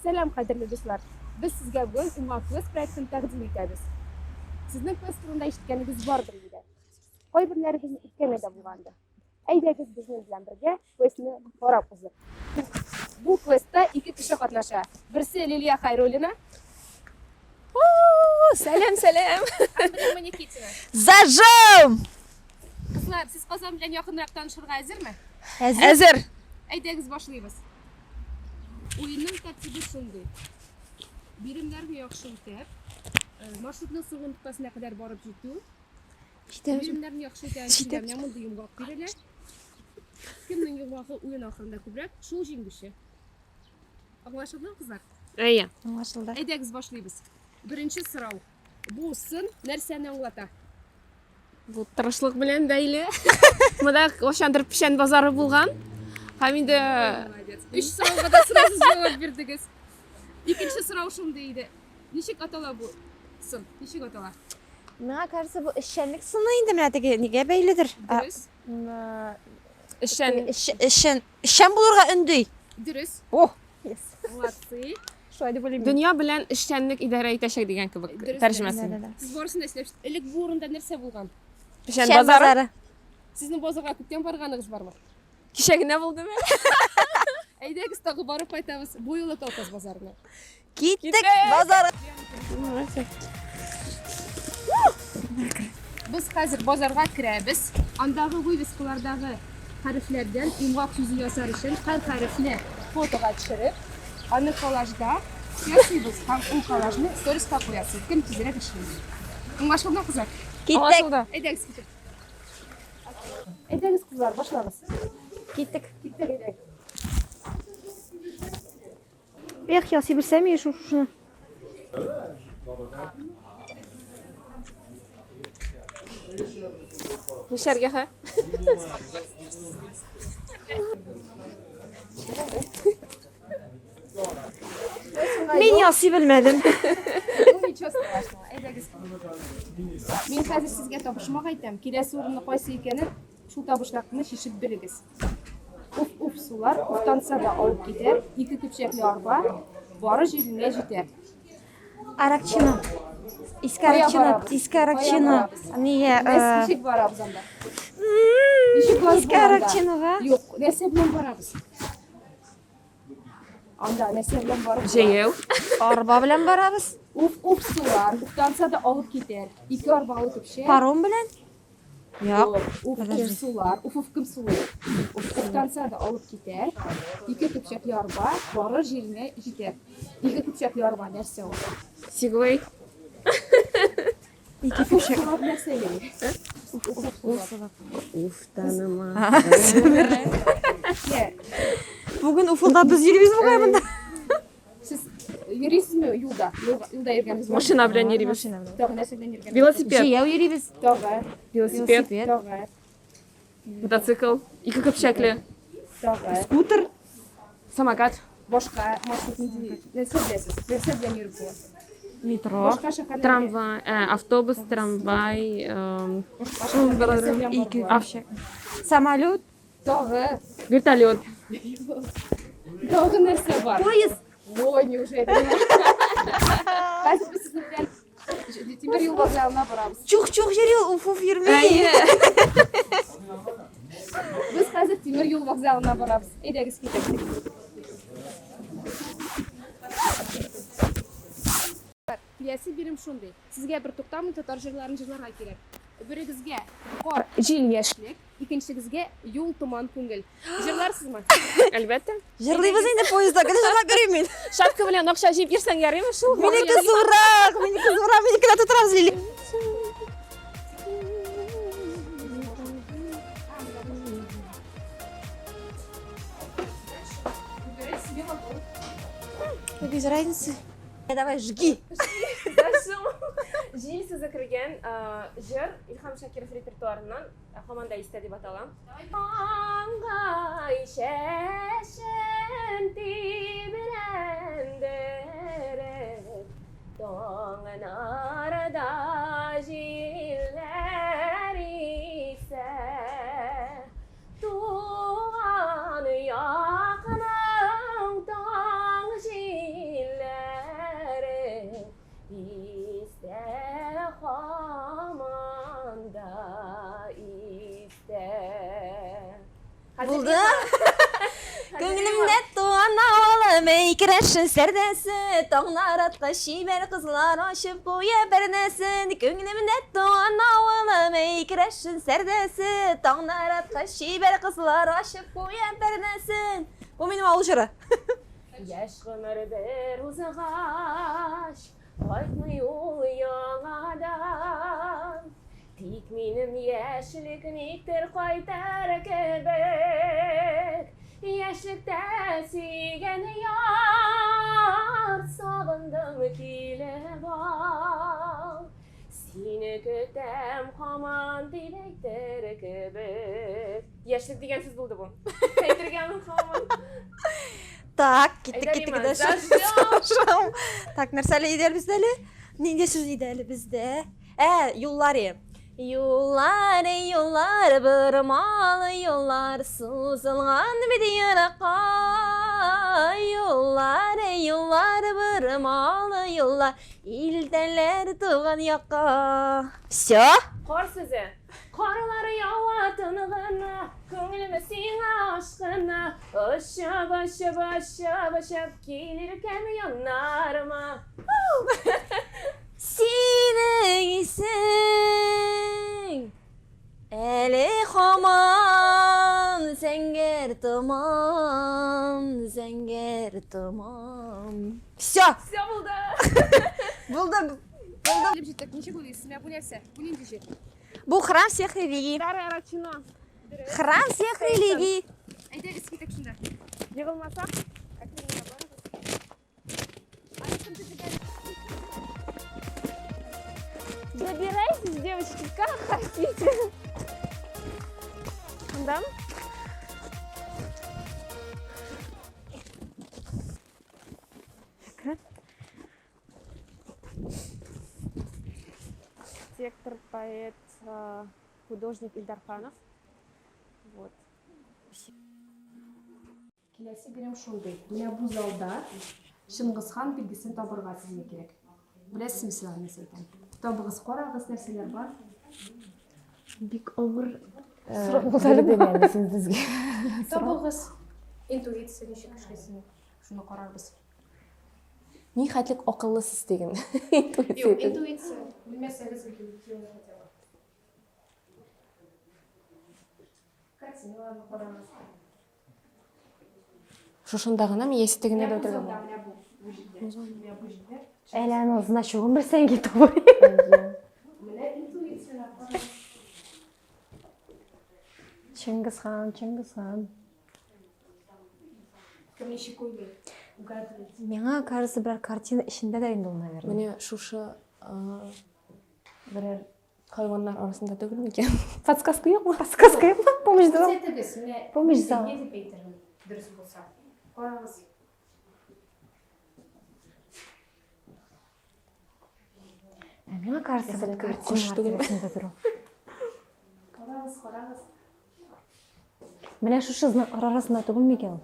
Сәлам, кадерле дуслар! Без сезгә бүген Уңа квест проектын тәкъдим итәбез. Сезнең квест турында ишеткәнегез бардыр инде. Кайберләрегезнең үткәне дә булгандыр. Әйдәгез безнең белән бергә квестны карап узыйк. Бу квестта ике кеше катнаша. Берсе Лилия Хайруллина. Сәлам, сәлам. Һәм Римма Никитина. Зажим! Кызлар, сез Казан белән якынрак танышырга әзерме? Әзер. Әйдәгез башлыйбыз. Уенның тәртибе шундый. Биремнәрне яхшы үтәп, э, маршрутның соңгы ноктасына кадәр барып җитү. Биремнәрне яхшы үтәгән кешегә менә мондый йомгак бирелә. Кемнең йомгагы уен ахырында күбрәк, шул җиңүче. Аңлашылдымы, кызлар? Әйе. Аңлашылды. Әйдәгез башлыйбыз. Беренче сорау. Бу сын нәрсәне аңлата? Бу тырышлык белән бәйле. Монда кайчандыр печән базары булган. Һәм инде Молодец. Өч сорауга да сразу җавап бирдегез. Икенче сорау шундый иде. Ничек атала бу сын? Ничек атала? Миңа кажется, бу эшчәнлек сыны инде менә теге нигә бәйледер? Дөрес. Эшчән. Эшчән, эшчән булырга өнди. Дөрес. О, yes. Молодцы. Шулай дип уйлыйм. Дөнья белән эшчәнлек идарә итәчәк дигән кебек Дөрес. тәрҗемәсе. Да, да, да. Сез барысын да эшләп Элек бу урында нәрсә булган? Печән базары. Сезнең базарга күптән барганыгыз бармы? Кичә генә булдымы? Әйдәгез тагы барып кайтабыз. Бу юлы Колхоз базарына. Киттек базарга. Без хәзер базарга керәбез. Андагы вывескалардагы хәрефләрдән йомгак сүзе ясар өчен һәр хәрефне фотога төшереп, аны коллажда ясыйбыз һәм ул коллажны сториска куясыз. Кем тизрәк эшли. Аңлашылдымы, кызлар? Киттек. Аңлашылды. Әйдәгез китеп. Әйдәгез, кызлар, башлагыз. Киттек. Киттек, әйдәгез. Эх, ясый белсәм ие шушыны. Нишләргә хә? Мин ясый белмәдем. Ну, ничего страшного. Әйдәгез. Мин хәзер сезгә табышмак әйтәм. Киләсе урынны кайсы икәнен шул табышмакны чишеп белегез. Уф-уф сулар, уфтанса да алып китәр, ике көпчәкле арба, бары җиренә җитәр. Аракчино. Иске Кая Аракчино, барабыз? Иске Кая Аракчино. барабыз? Нигә? Без э, ничек барабыз анда? Ничек барабыз Иске анда? Аракчинога. Юк, нәрсә белән барабыз? Анда нәрсә белән барып була? Җәяү. Арба белән барабыз. Уф-уф сулар, уфтанса да алып китәр. Ике арбалы көпчәк. Паром белән? Юк. Уф, уф, сулар. Уф, уф, кем сулый? Уф, уфтанса да алып китәр. Ике көпчәкле арба барыр җиренә җитәр. Ике көпчәкле арба нәрсә ул? Сигвей. Ике көпчәк. Сулар нәрсә йөри? Уф, уф, сулар. Уф, таныма. Йә, Бүген Уфада без йөрибез бугай монда. Сез йөрисезме юлда? Юлда йөргәнегез бармы? Машина белән йөрибез. Машина белән. Тагы нәрсә белән йөргән? Велосипед. Җәяү йөрибез. Тагы. Велосипед. Тагы. Мотоцикл. Ике көпчәкле. Тагы. Скутер. Самокат. Башка маршрут нинди? Нәрсә беләсез? Нәрсә белән йөреп була? Метро. Башка шәһәрләргә. Трамвай, э, автобус, трамвай, Башка шәһәрләргә нәрсә белән барып Ике була? көпчәк. Самолет. Тагы. Вертолет. Тагы нәрсә бар? Поезд. Ой, неужели? Хәзер без сезнең белән тимер юл вокзалына барабыз. Чух-чух йөри ул, уф-уф йөрми. Без хәзер тимер юл вокзалына барабыз. Әйдәгез китик. Киләсе бирем шундый. Сезгә бер туктамый татар җырларын җырларга кирәк. Берегезгә кар, җил, яшьлек, икенчегезгә юл, томан, күңел. Җырларсызмы? Әлбәттә. Җырлыйбыз инде поездда, гел җырлап йөрим мин. Шапка белән акча җыеп йөрсәң ярыймы шул? Минеке зуррак, минеке зуррак, минекенә тутырабыз, Лили. Без разницы. Давай, жги. Җил сүзе кергән җыр Илһам Шакиров репертуарыннан һаман да истә дип атала. Маңгай чәчен тибрәндереп, таңнарда җилләр исә. Туган якның таң җилләре. Булды. Күңелемдә туган авылым, эй, керәшен сәрдәсе, таңнар аткач чибәр кызлар ачып куя пәрдәсен. Күңелемдә туган авылым, эй, керәшен сәрдәсе, таңнар аткач чибәр кызлар ачып куя пәрдәсен. Бу минем авыл җыры. Яшь гомер бер узгач, кайтмый ул яңадан. Тик минем яшьлек никтер кайтыр кебек. Яшьлектә сөйгән яр, сагындым килеп ал. Сине көтәм һаман дип әйтер кебек. Яшьлек дигән сүз булды бу. Әйтергә һаман. Так, киттек, Әйдә, киттек, Рима, дальше. зажжем. Так, нәрсә әле иде әле бездә әле? Нинди сүз иде әле бездә? Ә, юллар. Юллар, юллар, бормалы юллар, сузылган бит еракка. Юллар, юллар, бормалы юллар, илтәләр туган якка. Все? Кар сүзе. Карлар ява тын гына, күңелем сиңа ашкына. Очып, очып, очып, очып килеркән яннарыма. Синең исең әле һаман зәңгәр томан, зәңгәр томан. Все, Все булды. булды. Килеп җиттек. Ничек уйлыйсыз? Менә бу нәрсә? Бу нинди җир? Бу храм всех религий. Старая Рачино. Храм всех религий. Әйдәгез китек шунда. Егылмасак. Әкрен генә барыгыз. Аны кем төзегән? Забирайтесь, девочки, как хотите. Да? Әкрен. Архитектор, поэт, художник Ильдар Ханов. Вот. Киләсе бирем шундый. Менә бу залда Чыңгызхан билгесен табырга сезгә кирәк. Беләсезме сез аны нәрсә әйтәм? Табыгыз, карагыз, нәрсәләр бар. Бик авыр сорау булды әле бу. бирдең әле син безгә. Табыгыз. Интуиция ничек эшлисен, шуны карарбыз. Ни хәтлек акыллысыз диген. Юк, интуиция. Белмәсәгез, интуитивно хотя бы. Картиналарны карагыз. Шушында гына мин яисә тегендә дә Менә бу утырган. залда, менә бу бу җирдә. Менә бу җирдә. Әле аның значогын белсәң кит бу. Менә интуицияне карагыз. Чингисхан, Чингисхан. Кем ничек уйлый? Угадывает. Миңа кажется, берәр картина эчендә дә инде ул, наверное. Менә шушы берәр хайваннар арасында түгел микән? Подсказка юкмы? Подсказка юкмы? Помощь зал. Күрсәтегез, менә Помощь зал. не дип әйтермен, дөрес булса. Карагыз. Ә миңа кажется, бер Мәсәлән, картина кош түгелме? тирәсендә тору. Карагыз, карагыз. Менә шушы знаклар арасында түгел микән ул?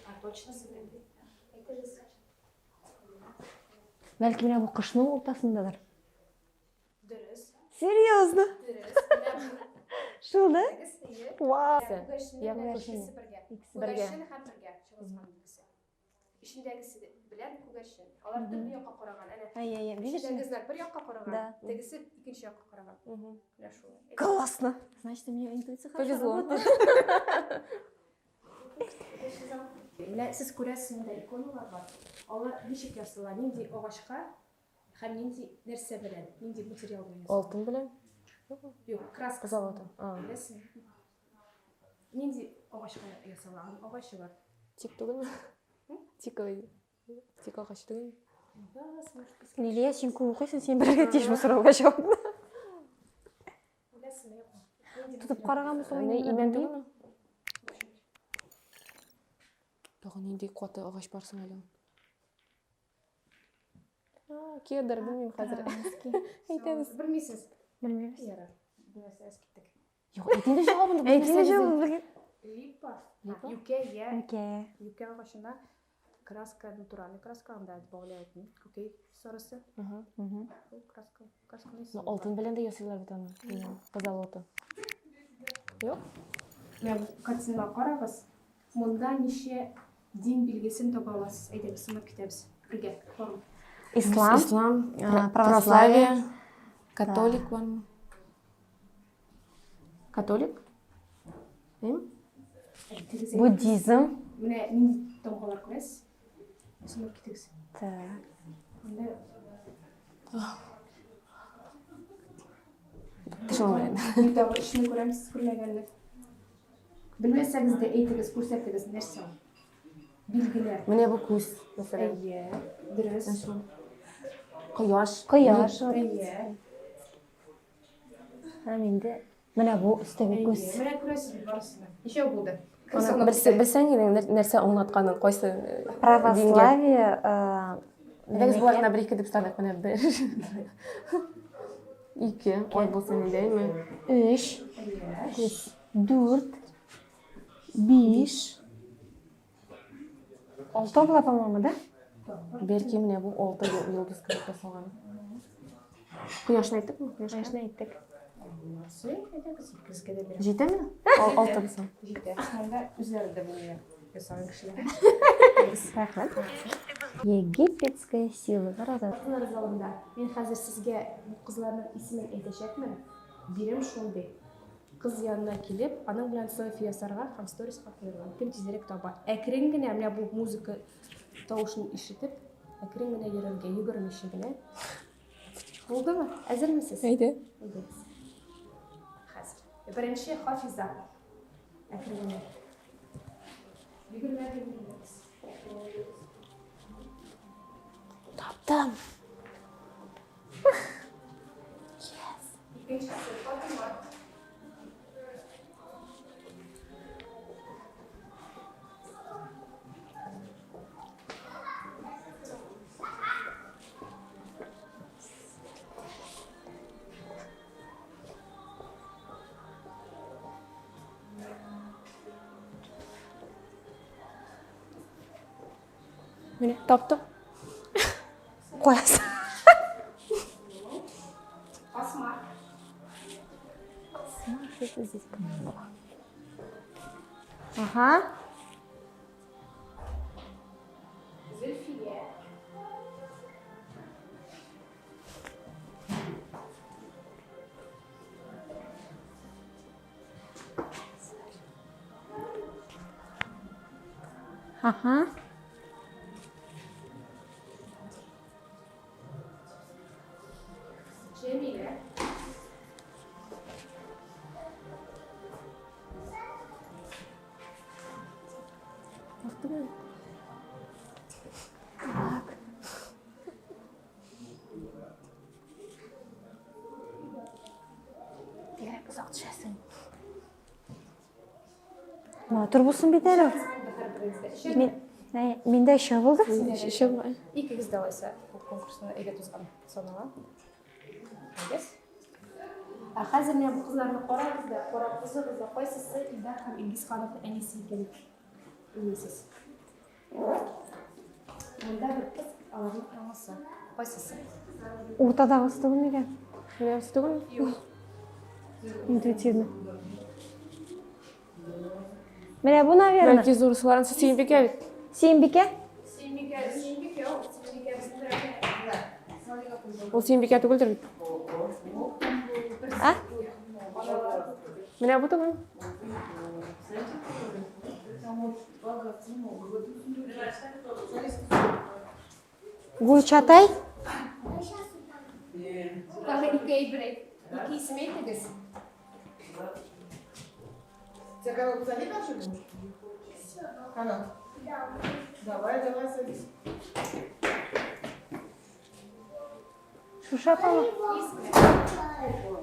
А точно сез әйтегез. Бәлки менә бу кошның уртасындадыр. Дөрес. Серьезно? Дөрес. Менә бу Шул да? әйтегез, әйе. Вау. Күгәрченнәр Ягъни белән күгәрчен. икесе бергә. Икесе бергә. Күгәрчен һәм бергә Чыңгызхан билгесе. Эчендәгесе белән күгәрчен. Алар төрле якка караган. Әнә Әй, әй, әй, видишь? эчендәге знак бер якка караган, Да. тегесе икенче якка караган. Менә шул. Классно. Значит, у меня интуиция хорошо Повезло. работает. Менә сез күрәсез, монда иконалар бар. Алар ничек ясала, нинди агачка һәм нинди нәрсә белән, нинди материал белән ясала? Алтын белән? Юк, краска. Золото. А, Беләсең? Нинди агачка ясала? Аның агачы бар. Тик түгелме? Тиковый. Тик агач түгелме? Лилия, син күп укыйсың, син бергә тиеш бу сорауга җавапны. Беләсеңме, юкмы? Нинди Тотып материал? караганбыз ул Әнә инде, имән белмим. түгелме? Тагын нинди каты агач бар соң әле ул? А, кедр, белмим хәзер. Әйтәбез. Белмисез. Белмибез. Ярар. Белмәсәгез киттек. Юк, әйт инде җавабын. Әйт инде җавабын. Липа. Липа? Юкә, я. Юкә. Юкә агачына краска, натуральный краска, анда добавляют күкәй сарысы. Ага. Ул краска, красканы Ну, алтын белән дә ясыйлар бит аны. Позолота. Юк? Менә бу картинага карагыз. Монда ничә дин билгесен таба аласыз? Әйдәгез, санап китәбез. Бергә, хором. Ислам, Ислам, православие, православие, католик бармы? Католик? Әйме? Әйтегез. Буддизм. Менә нинди тамгалар күрәсез? Санап китегез. Так. Монда Шул белән. Мин тагы өчне күрәм, сез күрмәгәнне. Белмәсәгез дә әйтегез, күрсәтегез, нәрсә ул? Билгеләр. Менә бу күз, мәсәлән. Әйе, дөрес. Шул. Кояш. Кояш. Әйе. Һәм инде менә бу өстәге күз. Әйе. Менә күрәсез бит барысын да. Ничәү булды? Кем Ана, санап Белсә, китә? белсәң идең нәрсә аңлатканын, кайсы дингә. Православие, Әйдәгез болар гына бер ике дип саныйк, менә бер. Ике, ай булсын инде, әйме? Өч, Әйе. дүрт, биш, алты була, по-моему, да? Бәлки менә бу алты йолдыз кебек ясалган. Кояшны әйттекме? Кояшны. Кояшны әйттек. Молодцы. Әйдәгез, икегезгә дә бирәм. Җитәме? Алты булсын. Җитә. Монда үзләре дә белмиләр. Ясаган кешеләр. Рәхмәт. Египетская сила. Карагыз. Кызлар залында мин хәзер сезгә бу кызларның исемен әйтәчәкмен. Бирем шундый. Кыз янына килеп, аның белән селфи ясарга һәм сториска куярга. Кем тизрәк таба. Әкрен генә менә бу музыка тавышын ишетеп, әкрен генә йөрергә, йөгермичә генә. Булдымы? Әзермесез? Әйдә. Әйдәгез. Хәзер. Беренче Хафиза. Әкрен генә. Йөгермәгез, йөгермәгез. Таптым. Икенчесе Фатима. Менә таптым. Куясың. Асма. Что здесь, по-моему, было? Ага. Зөлфия. Ага. Җәмилә. Так. Бигрәк озак төшәсең. Матур булсын бит әле. Мин, миндә өчәү булды. Өчәү. Икегез дә алайса бу конкурсны әйбәт узган санала. Әйдәгез. Ә хәзер менә бу кызларны карагыз да, карап узыгыз да, кайсысы Илдар һәм Илгиз Хановның әнисе икәнен уйлыйсыз. Монда бер кыз, аларның анасы. Кайсысы? Уртадагысы түгел микән? Менә түгел? Юк. Интуитивно. Менә бу, наверное. Бәлки зурсыларын Сөембикә бит. Сөембикә? Сөембикә, Сөембикә ул, Сөембикә безнең берәү. Ул Сөембикә түгелдер бит. А? Менә бу түгел. Гульчатай? Тагы ике әйбер әйт. Ике исем әйтегез. Тебя коробку залить нашу? Она? Давай, давай, садись. Шуша апамы?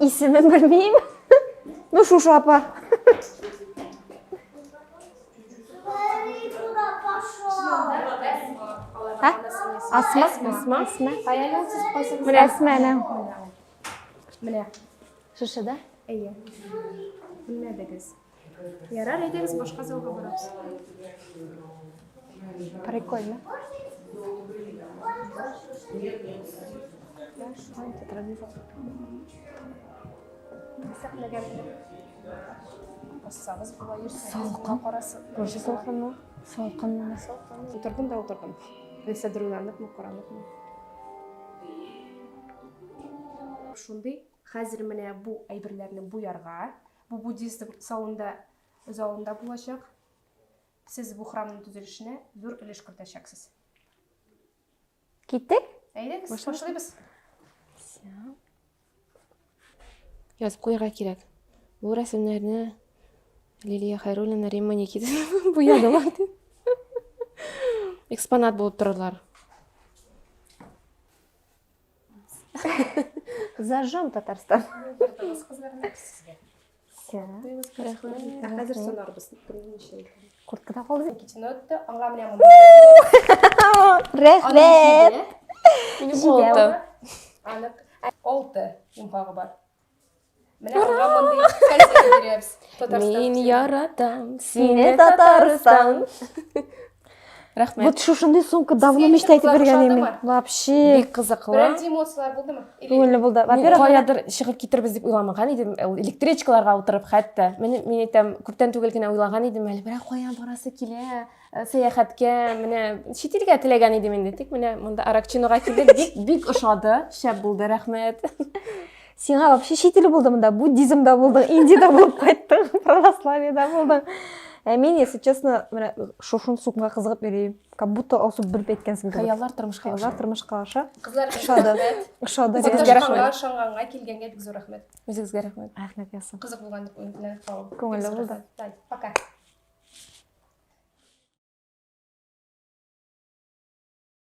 Исемен белмим. Ну, Шуша апа. Смотри, куда пошел. А? Асма? Асма. Асма. Кая сез кайсыгыз? Менә. Әсма, әнә. Менә. Шушы да? Әйе. Белмәдегез. Ярар, әйдәгез башка залга барабыз. Прикольно. Сәхнәгә менеп. Бассагыз була, йөрсәгез була, карасы. Вообще салкынмы? Салкынмы? Салкын. Утырдым да утырдым. Нәрсәдер уйланыпмы, караныпмы. Шундый, хәзер менә бу әйберләрне буярга, бу буддизм залында залында булачак. Сез бу храмның төзелешенә зур өлеш кертәчәксез. Киттек? Әйдәгез, башлыйбыз. Язып куярга кирәк. Бу рәсемнәрне Лилия Хайруллина, Римма Никитина буядылар дип. Экспонат булып торырлар. Зажжем Татарстан. Все. Ә хәзер санарбыз. Кемнең ничә икән. Курткада калды. Икенчене отты. Аңа менә монда. Рәхмәт. Минем алты. Анык. Алты йомгагы бар. Менә аңа мондый конфет бирәбез. Татарстан. Мин яратам Сине Татарстан. Рәхмәт. Вот шушындый сумка давно мечтать итеп йөргән идем. Вообще. Бик кызыклы. Берәр эмоцияләр булдымы? Күңелле булды. Мин Во-первых, каядыр чыгып китербез дип уйламаган идем. Ул электричкаларга утырып хәтта. Мин мин әйтәм, күптән түгел генә уйлаган идем әле. Берәр кая барасы килә, э, сәяхәткә, менә чит илгә теләгән идем инде. Тик менә монда Аракчинога килдек, бик бик ошады. Шәп булды, рәхмәт. Сиңа вообще чит ил булды монда. Буддизмда булдың, Индиядә булып кайттың, православиедә булдың. Ә мин, если честно, менә шушын сумкага кызыгып йөрим. Как будто алсу белеп әйткәнсең кебек. Хыяллар тормышка аша. Хыяллар тормышка аша. Кызлар, Ошады. рәхмәт. Ошады. Үзегезгә реально. рәхмәт. Ышанганга, ышанганга, килгәнгә бик зур рәхмәт. Үзегезгә рәхмәт. Рәхмәт, Ясин. Кызык булган дип уйлыйм. Күңелле булды. Пока.